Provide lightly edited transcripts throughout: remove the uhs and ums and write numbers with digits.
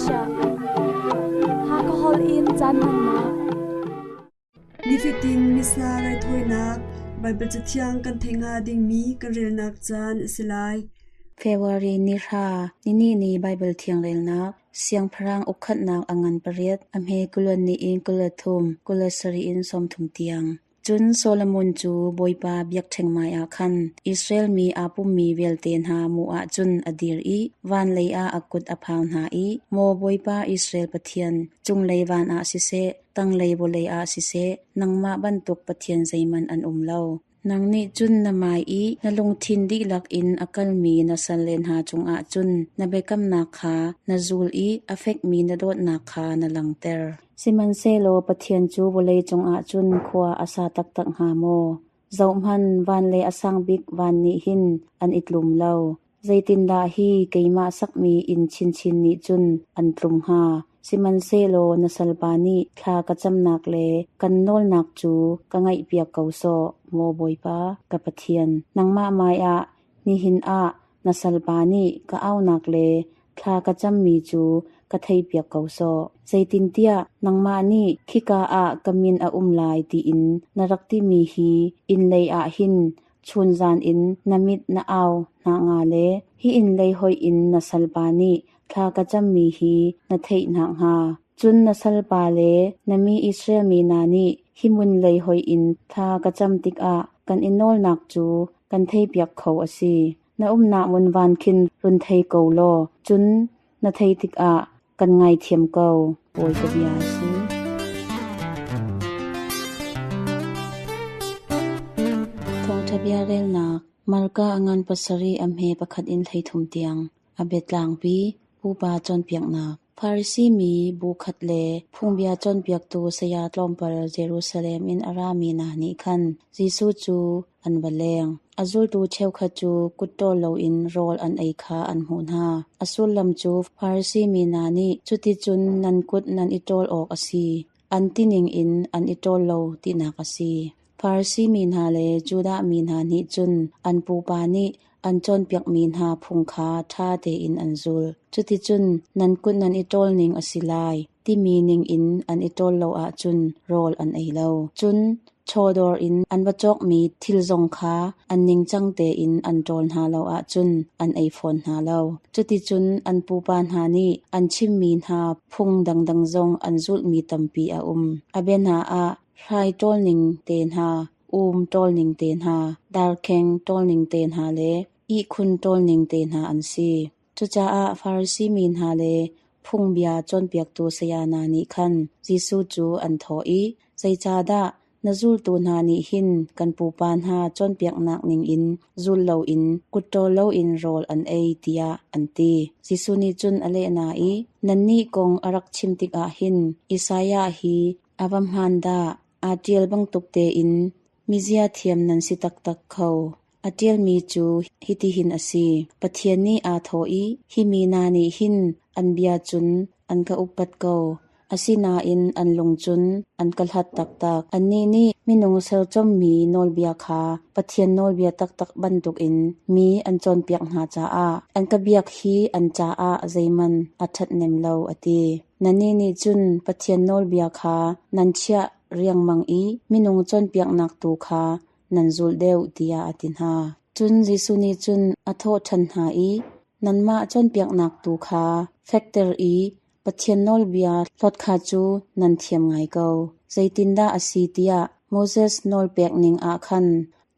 Asia. Hakha holh in caan hmannak. Nifatin Missa raithawinak Baibal Cathiang kan theih hnga dingmi kan relnak caan a si lai. February ni hra nihnih ni Baibal Thiang relnak Siangpahrang ukkhatnak a ngan pariat, a hme kuluan ni in 23, 27 in 30 tiang. Cun Solomon cu Bawipa biakṭheng hmaiah khan Israel mi aa pummi vialte hna hmuh ah cun a dir i van leiah a kut a phang hna i, Maw Bawipa Israel Pathian, cunglei van ah siseh, tanglei vawlei ah siseh, nangmah bantuk Pathian zeihmanh an um lo. Nang nih cun na mai i na lungthin dihlak in a kalmi na salle hna cungah cun na biakamnak kha na zul i a fekmi na dawtnak kha na langhter. Sihmanhsehlaw Pathian cu vawleicung ah cun khua a sa taktak hnga maw? Zohhmanh, van le a sang bik van nih hin an i tlum lo. Zeitindah hi keimah sakmi inn chinchin nih cun an tlum hnga? Sihmanhsehlaw na salpa nih thla ka camnak le kan nawlnak cu ka ngaihpiak ko sawh, maw Bawipa, ka Pathian. Nangmah hmaiah nihin ah na salpa nih ka aunak le thla ka cammi cu ka theihpiak ko sawh. Zeitintiah nangmah nih khika ah ka min a um lai tiin na rak timi hi inn lei ah hin chunzan in na mit na au hna hnga le hi inn lei hoih in na salpa nih thla ka cammi hi na theih hna hnga. Cun na salpa le na mi Israel mi hna nih hi hmun lei hoih in thla ka cam tikah kan i nawlnak cu kan theihpiak kho a si. Na umnak hmun van khin run thei ko law, cun na thei tikah kan ngaithiam ko, Bawipa bia a si. Thawngṭha bia relnak Marka a ngan pasarih a hme pakhat in 13 tiang a biatlangpi pupa cawnpiaknak. Farasi mi bu khat le phungbia cawnpiaktu saya tlawmpal Jerusalem in a rami hna nih khan Jesuh cu an va leng. A zultu cheukhat cu kut ṭawl loin rawl an ei kha an hmuh hna. A sullam cu Farasi mi hna nih cuticun nan kut nan i ṭawl awk a si, an ti ningin an i ṭawl lo tinak a si. Farasi mi hna le Judah mi hna nih cun an pupa nih an cawnpiakmi hna phung kha ṭha tein an zul. Cuticun nan kut nan i ṭawl ning a si lai timi ningin an i ṭawl lo ahcun rawl an ei lo. Cun chawdawr in an va cawkmi thil zong kha an ningcang tein an ṭawl hna lo ahcun an ei fawn hna lo. Cuticun an pupa hna nih an chimmi hna phung dangdang zong an zulhmi tampi a um. A bia hna ah hrai ṭawlning te hna, um ṭawlning te hna, darkheng ṭawlning te hna le ihkhun ṭawlning te hna an si. Cucaah Farasi mi hna le phungbia cawnpiaktu saya hna nih khan Jesuh cu an thawh i, Zeicahdah na zultu hna nih hin kan pupa hna cawnpiaknak ningin zul loin kut ṭawl loin rawl an ei, tiah an ti. Jesuh nih cun a leh hna i, Nannih kong a rak chim tikah hin Isaiah hi A va hmaan dah! Aa ṭial bantuk tein mizia thiam nan si taktak kho. A ṭialmi cu hitihin a si: Pathian nih aa thawh i, Hi mi hna nih hin an bia cun an ka upat ko, asinain an lung cun an ka hlat taktak. Annih nih minung serchommi nawlbia kha Pathian nawlbia taktak bantukin mi an cawnpiak hna caah an ka biak hi an caah zeihmanh a ṭhathnem lo, a ti. Nannih nih cun Pathian nawlbia kha nan chiah riangmang i minung cawnpiaknak tu kha nan zulh deuh tiah a ti hna. Cun Jesuh nih cun a thawh ṭhan hna i, Nanmah cawnpiaknak tu kha fekter i Pathian nawlbia hlawt kha cu nan thiam ngai ko. Zeitindah a si tiah Moses nawlpek ning ah khan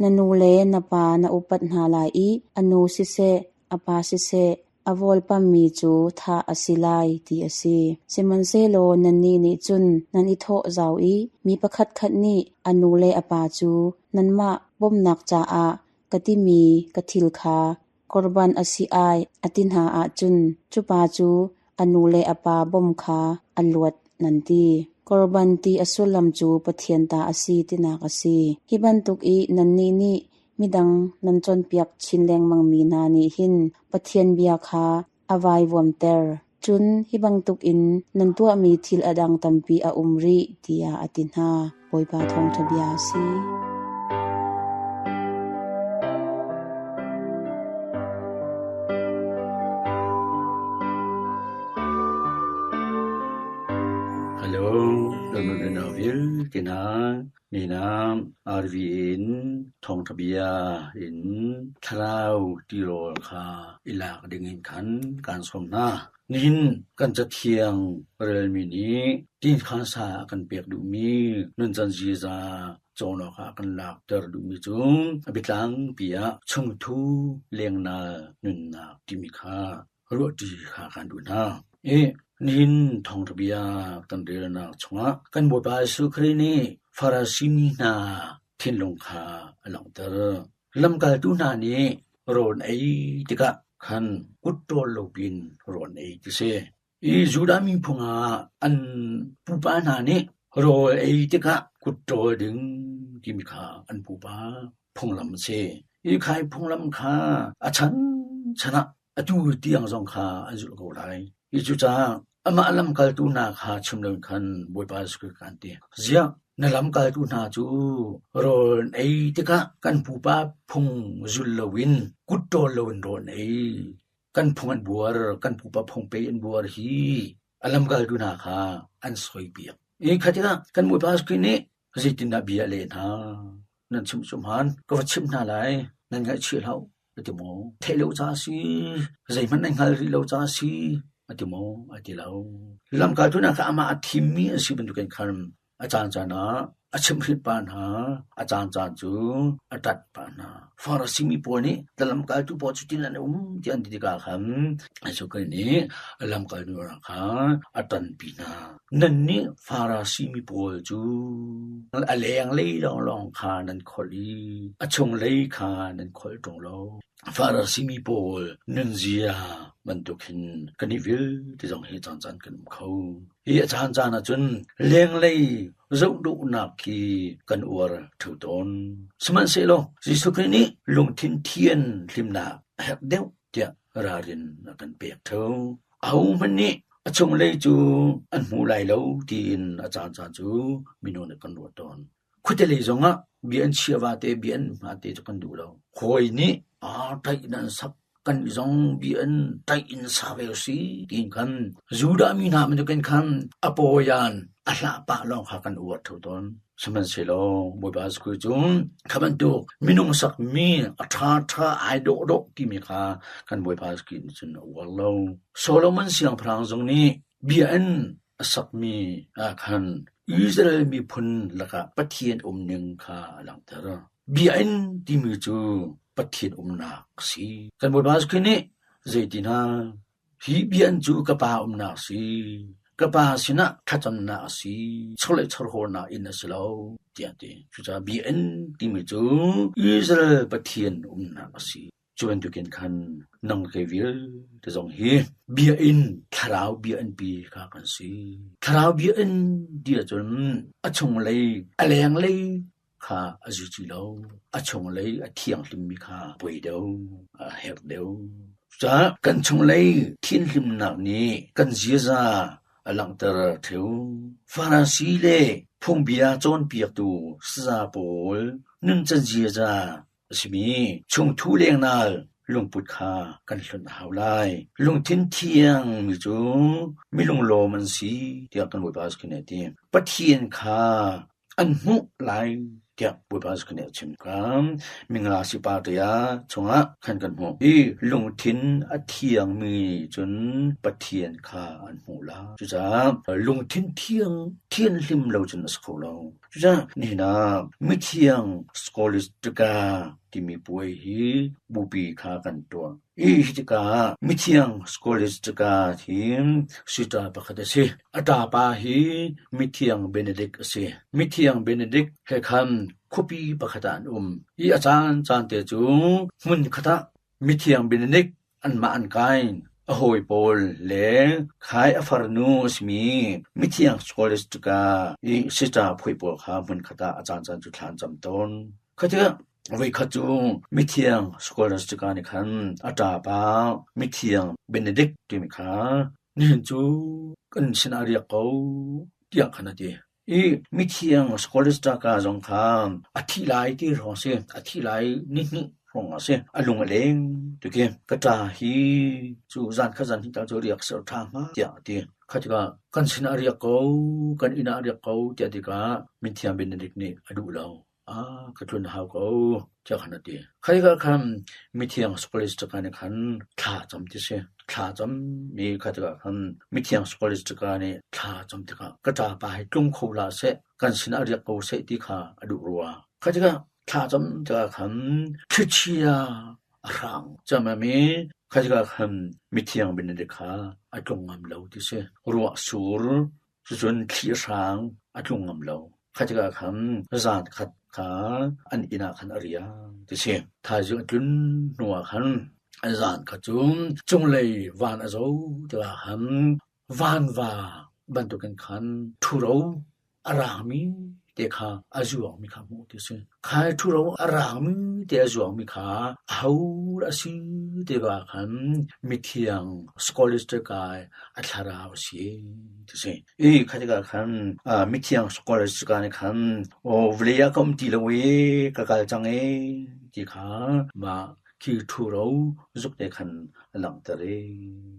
na nu le na pa na upat hna lai i a nu siseh, a pa siseh, a vawlpammi cu thah a si lai ti a si. Sihmanhsehlaw nannih nih cun nan i thawh zau i mi pakhatkhat nih a nu le a pa cu nanmah bawmhnak caah ka timi ka thil kha korban a si ai a ti hna ahcun cu pa cu a nu le a pa bawmh kha a luat nan ti. Korban ti a sullam cu Pathian ta a si tinak a si. Hi bantuk i nannih nih Midang nan cawnpiak chin lengmangmi hna nih hin Pathian bia kha a vaivuamter. Cun hi bantukin nan tuahmi thil a dang tampi a um rih, tiah a ti hna. Bawipa thawngṭha bia a si. Dawtmi unau vialte hna, nihin ah RV in thawngṭha bia in thlarau tirawl kha i lak dingin khan kaan sawm hna. Nihin kan Cathiang relmi nih tinkhansa a kan pek duhmi nuncan ziaza cawn awkah a kan lakter duhmi cu a biatlangpi ah chungthu lengnal nunnak timi kha ruahṭi kha kan duh hna. I nihin thawngṭha bia kan relnak chungah kan Bawipa Jesuh Khrih nih Farasi mi hna thinlung kha a langhter. Lamkaltu hna nih rawl ei tikah khan kut ṭawl lo pin rawl ei ti si. I Judah miphung ah an pupa hna nih rawl ei tikah kut ṭawl ding timi kha an pupa phunglam a si. Hi khai phunglam kha a chanchan ah atu tiang zong kha an zulh ko lai. Hi cucaah amah lamkaltu hna kha chim loin khan Bawipa Jesuh Khrih kha an ti. Ziah na lamkaltu hna cu rawl an ei tikah kan pupa phung zul loin kut ṭawl loin rawl an ei. Kan phung an buar, kan pupa phung pei an buar hi a lamkaltu hna kha an soipiak. Hi kha tikah kan Bawipa Jesuh Khrih nih zeitindah bia a leh hna? Nan chimh cu hmaan, ka va chimh hna lai, nan ngaihchih hlah u, a ti maw? Theih lo ca a si, zeihmanh nan hngal rih lo ca a si, a ti maw? A ti lo. Lamkaltu hna kha amah a thimmi an si bantukin khan a caancaan ah a chimhhrinh pah hna, a caancaan cu a ṭanh pah hna. Farasi mi pawl nih na lamkaltu pawl cutin an um tiah an ti tikah khan Jesuh Khrih nih a lamkaltu hna kha a ṭanpi hna. Nannih Farasi mi pawl cu a lenglei lawnglawng kha nan kholh i a chunglei kha nan kholh ṭung lo. Farasi mi pawl nunzia bantuk hin kan i vialte zong hi caancaan kan um kho. Hi a caancaan ahcun lenglei zoh duhnak khi kan uar ṭheo tawn. Sihmanhsehlaw Jesuh Khrih nih lungthin thian hlimnak a herh deuh tiah ralrin a kan pek ṭheo. Ahohmanh nih a chunglei cu an hmu lai lo tiin a caancaan cu minung nih kan ruah tawn. Khuate lei zongah bia an chia vate, bia an hmate cu kan duh lo. Hawi nih aa ṭaih in an sak, kan zong bia an ṭaih in sa ve si tiin khan Judah mi hna bantukin khan a pawian a hlah pah lawng kha kan uar ṭheo tawn. Sihmanhsehlaw Bawipa Jesuh Khrih cu kha bantuk minung sakmi a ṭhaṭha ai dawhdawh timi kha kan Bawipa Jesuh Khrih nih cun a uar lo. Solomon siangpahrang zong nih bia in a sakmi ah khan Israel miphun lakah Pathian umning kha a langhter. Bia in timi cu Pathian umnak a si. Kan Bawipa Jesuh Khrih nih zeiti hna Hi bian cu ka pa umnak a si. Ka pa sinah thlacamnak a si. Chawleh chawhrawlnak inn a si lo, tiah a ti. Cucaah biakinn timi cu Israel Pathian umnak a si. Cu bantukin khan nang le kei vialte zong hi biakinn, thlarau biakinnpi kha kan si. Thlarau biakinn ti ahcun a chunglei, a lenglei kha a zuci lo. A chunglei a thianghlimmi kha poi deuh, a herh deuh. Cucaah kan chunglei thianhlimnak nih kan ziaza a langhter ṭheo. Farasi le phungbia cawnpiaktu saza pawl nuncan ziaza a simi chungthu lengnal lungput kha kan hlonh a hau lai. Lungthin thiangmi cu mi lunglawm an si tiah kan Bawipa Jesuh Khrih nih a ti. Pathian kha an hmuh lai tiah Bawipa Jesuh nih a chim. Mingla sipartia chungah khan kan hmuh i lungthin a thiangmi cun Pathian kha an hmuh lai. Cucaah lungthin thiang thianhlim lo cun a si kho lo. Cucaah nihin ah mithiang Scholastica timi puai hi bupi kha kan tuah. Hi tikah mithiang Scholastica hi sita pakhat a si. A ṭapa hi mithiang Benedict a si. Mithiang Benedict he khan khuapi pakhat ah an um. Hi a caancaan te cu hmunkhat ah mithiang Benedict anmah an kai. A hawi pawl le khai a farnu a simi mithiang Scholastica i sita phuai pawl kha hmunkhat ah a caancaan cu thla an cam tawn. Kha tikah Voikhat cu mithiang Scholastica nih khan a ṭapa mithiang Benedict timi kha nihin cu kan sinah riak ko tiah khan a ti. I mithiang Scholastica zong kha a thih lai ti hrawng si, a thih lai nihnih hrawng a si. A lung a leng tuk i ka ṭa hi cu zan khat zan hnih tal cu riak ser ṭha hnga tiah a ti. Kha tikah kan sinah a riak ko, kan inn ah a riak ko tiah tikah mithiang Benedict nih a duh lo. Ah, ka tlun a hau ko tiah khan a ti. Kha tikah khan mithiang Scholastica nih khan thla cam ti si. Thla cam mi kha tikah khan mithiang Scholastica nih thla cam tikah ka ṭapa hi tlung kho hlah seh, kan sinah riak ko seh ti kha a duh rua. Kha tikah thla cam tikah khan thlichia a hrang ciammam i kha tikah khan mithiang Benedict kha a tlung ngam lo ti si. Ruah sur cucun thli hrang a tlung ngam lo. Kha tikah khan zan khat kha an inn ah khan a riak ti si. Thaizing a tlun hnuah khan zan khat cu cunglei van a zo tikah khan vanva bantukin khan ṭhuro a raangmi te kha a zuangmi kha hmuh ti a si. Kha ṭhuro a raangmi te a zuangmi kha aho dah a si ti ah khan mithiang scholastic kai a thlarau a si ti a si. I kha tikah khan mithiang scholastic nih khan aw vawlei ah ka um ti lo i ka kal cang ee ti kha mah khi ṭhuro zuk te khan a langhter i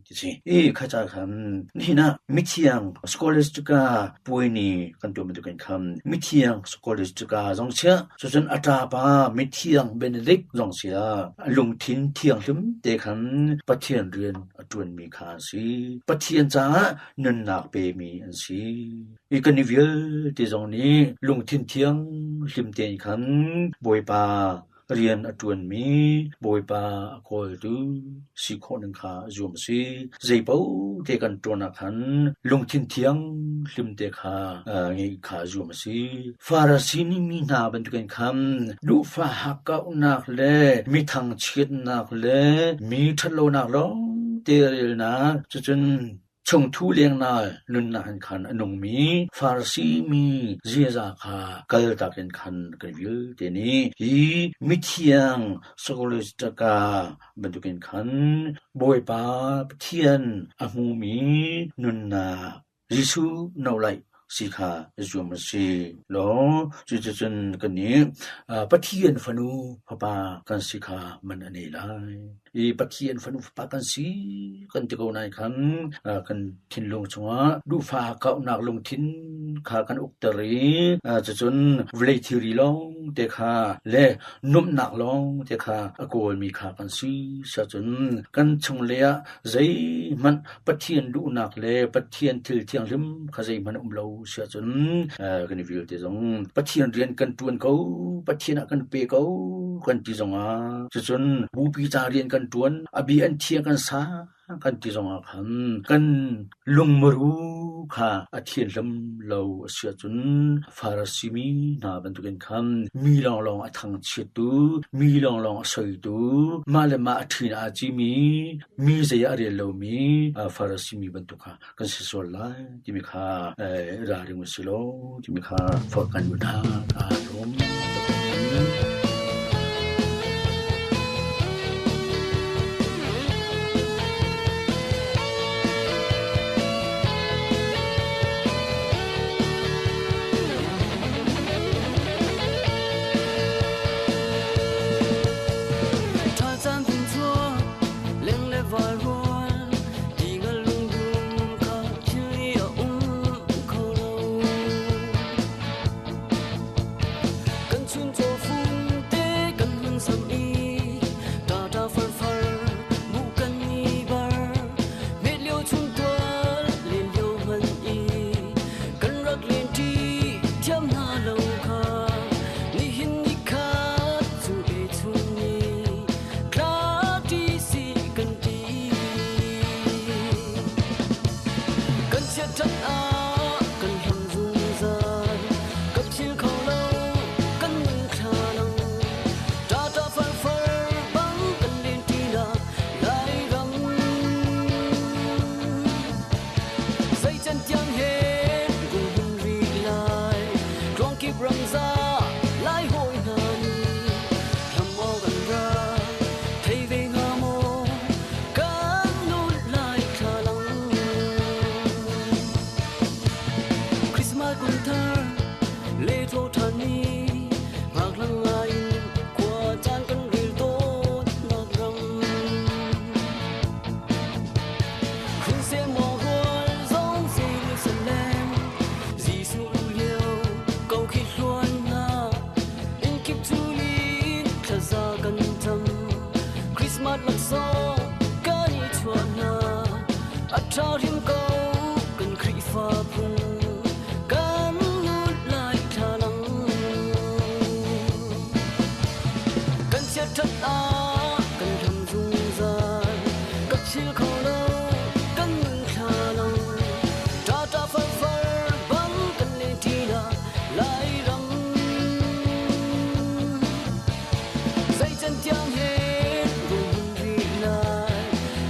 ti si. I kha ca khan nihin ah mithiang Scholastica puai ni kan tuah bantukin khan mithiang Scholastica zong chia cucun a ṭapa mithiang Benedict zong sia lungthin thianghlim te khan Pathian rian a ṭuanmi kha an si. Pathian caah nunnak pemi an si. I kan i vialte zong nih lungthin thianghlim tein khan Bawipa rian a ṭuanmi Bawipa a kawltu si khawh ning kha zuam a si. Zeipaoh te kan ṭuan ah khan lungthin thianghlim te kha ngeih kha zuam a si. Farasi mi hna bantukin khan duhfah hakkauhnak le mi thangchiatnak le mi ṭhatlonak lawng te relnak cucun Chungthu lengnal nunnak in khan a nungmi Farasi mi ziaza kha kaltak in khan kan vialte nih hi mithiang Scholastica bantukin khan Bawipa Pathian a hmumi nunnak Jesuh nolaih si kha zuam a si law cuticun kannih Pathian fanu fapa kan si kha man a nei lai. I Pathian fanu fapa kan si kan ti ko nain khan kan thinlung chungah duhfah kauhnak lungthin kha kan ukter i cucun vawlei thilri lawng te kha le nuamhnak lawng te kha a kawlmi kha kan si siahcun kan chunglei ah zeihmanh Pathian duhnak le Pathian thil thianghlim kha zeihmanh um lo siahcun kan i vialte zong Pathian rian kan ṭuan ko, Pathian ah kan pe ko kan ti zongah cucun bupi ca rian kan ṭuan, a bi an thiang kan sa kan ti zongah khan kan lungmuru kha a thianhlim lo a si ahcun Farasi mi hna bantukin khan mi lawnglawng a thangchiattu, mi lawnglawng a soitu, mah le mah a ṭhin aa cimi, mi zei ah a rel lomi Farasi mi bantuk kha kan si sual lai timi kha ralring u si law timi kha forh kan duh hna. Kaa lawm. ṭha hrim ko kan Khrihfa phung kan lut lai thlalang kan chiat ṭhat ah kan hlam zungzal ka phil kho lo kan nun thlalang ṭa ṭa far far bang kan le ṭi na Lairam zei can tiang he rung rih lai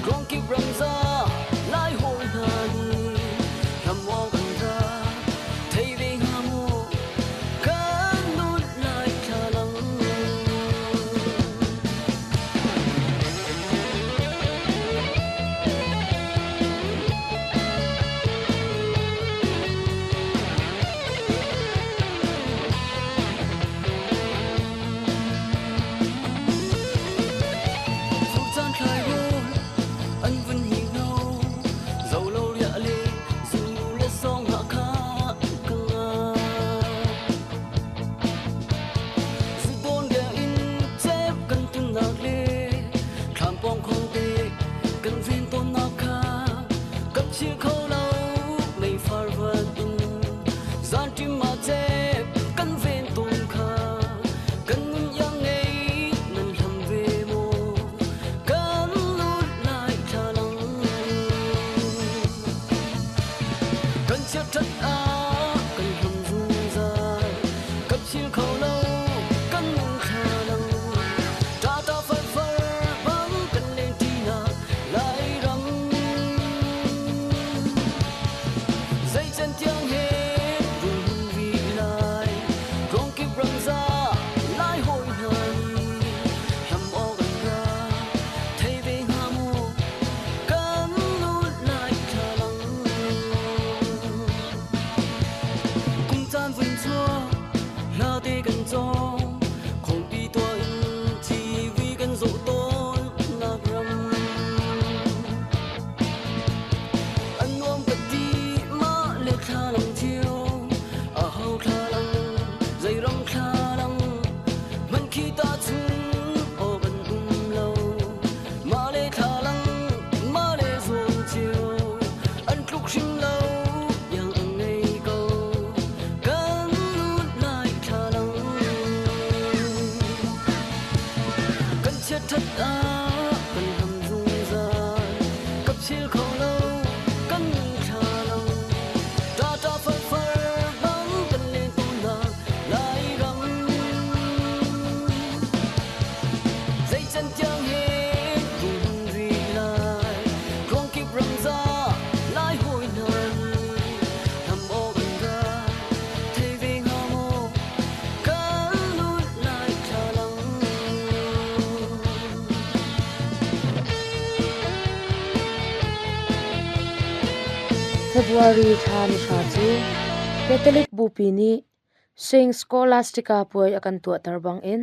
Kruangkip ramza lai hawi hna nih ram awk an ra thei ve hnga maw kan nun lai thlalang. Fur caan thlai rawl an vun hngino, zolo riah le zu le sawng hna kha ka ngai. Zudawn riah in cep kan tunnak le thlam pawng khong te kan ven tawnnak kha ka philh kho lo meifar vat in zanṭim ah cep kan ven tawn kha kan nun iang ngei nan hlam ve maw kan lut lai thlalang kan chiat ṭhat ah kan hlam zungzal kan phil kho lo kan nung thlalang ṭa ṭa far far bang kan len ṭinak Lairam zei can tiang he rung rih lai Rongkip ramza lai hawi hna nih hlam awk an ra thei ve hnga maw kan lut lai thlalang kum caan vun chuak hla te kan cawng khongpi tuah in TV kan zoh tawn nak ram an nuam ka ti mah le thlalang cio a ho thlalang zei ram thlalang man khi ta chung aw kan um lo mah le thlalang mah le zawn cio an tluk hrim lo iang an ngei ko kan lut lai thlalang kan chiat ṭhat ah kan hlam zungzal ka phil kho lo kan thlalang ṭa ṭa far far bang kan len tawnnak Lairam zei can tiang he rung rih lai Kruangkip ramza lai hawi hna nih hlam awk an ra thei ve hnga maw kan lut lai thlalang. February thla ni hra cu Catholic Bupi nih Saint Scholastica puai a kan tuahter bangin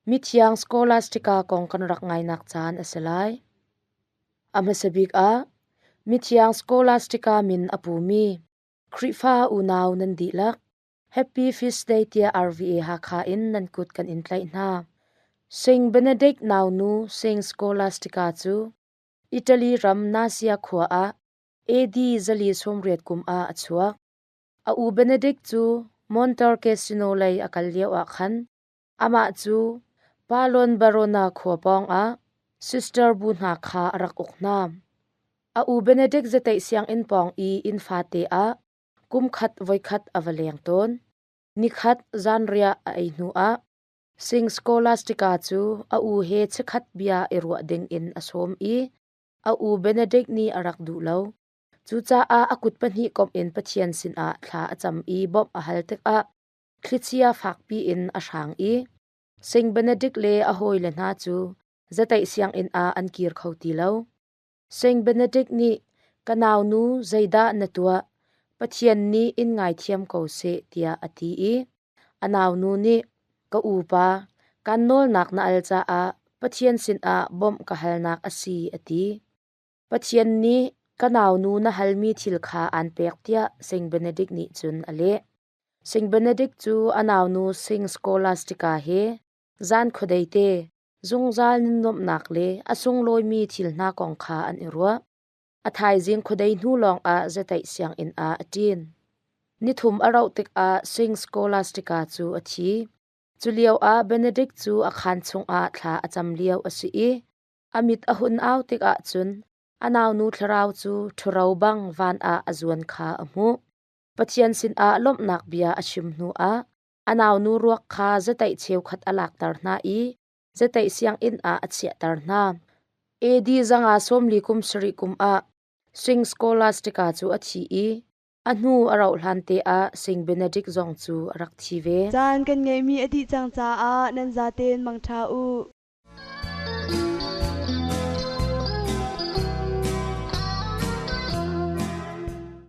mithiang Scholastica kong kan rak ngainak caan a si lai. A hmasa bik ah mithiang Scholastica min a pumi Khrihfa unau nan dihlak Happy Feast Day tiah RVA Hakha in nan kut kan in tlaih hna. Saint Benedict naunu Saint Scholastica cu Italy ram Nasia khua ah AD 480 kum ah a chuak. A u Benedict cu Monte Cassino lei a kal lio ah khan amah cu Palon Barona khua pawng ah sister bu hna kha a rak uk hna. A u Benedict zateih sianginn pawng i inn fate ah kum khat voikhat a va leng tawn. Nikhat zanriah a ei hnuah Sing Scholastica cu a u he chikkhat bia i ruah dingin a sawm i a u Benedict nih a rak duh lo. Cucaah a kut pahnih komh in Pathian sinah thla a cam i bawmh a hal tikah thlichia fakpi in a hrang i Saint Benedict le a hawile hna cu zateih sianginn ah an kir kho ti lo. Saint Benedict nih ka naunu zeidah na tuah? Pathian nih in ngaithiam ko seh tiah a ti i a naunu nih ka upa kan nawlnak na al caah Pathian sinah bawmh ka halnak a si a ti. Pathian nih ka naunu na halmi thil kha aan pek tiah Saint Benedict nih cun a leh. Saint Benedict cu a naunu Saint Scholastica he zan khuadei te zungzal nunnuamhnak le a sunglawimi thil hna kong kha an i ruah. A thaizing khuadei hnu lawng ah zataih sianginn ah a ṭin. Nithum a rauh tikah Saint Scholastica cu a thi. Cu lioah Benedict cu a khaan chungah thla a cam lio a si i a mit a hun au tikah cun a naunu thlarau cu ṭhuro bang van ah a zuan kha a hmuh. Pathian sinah lawmhnak bia a chim hnuah a naunu ruak kha zataih cheukhat a lakter hna i zataih sianginn ah a chiahter hna. AD 547 kum ah Saint Scholastica cu a thi i a hnu a rauh hlan te ah Saint Benedict zong cu a rak thi ve. Caan kan ngeihmi a dih cang caah nan zaten mangṭha u.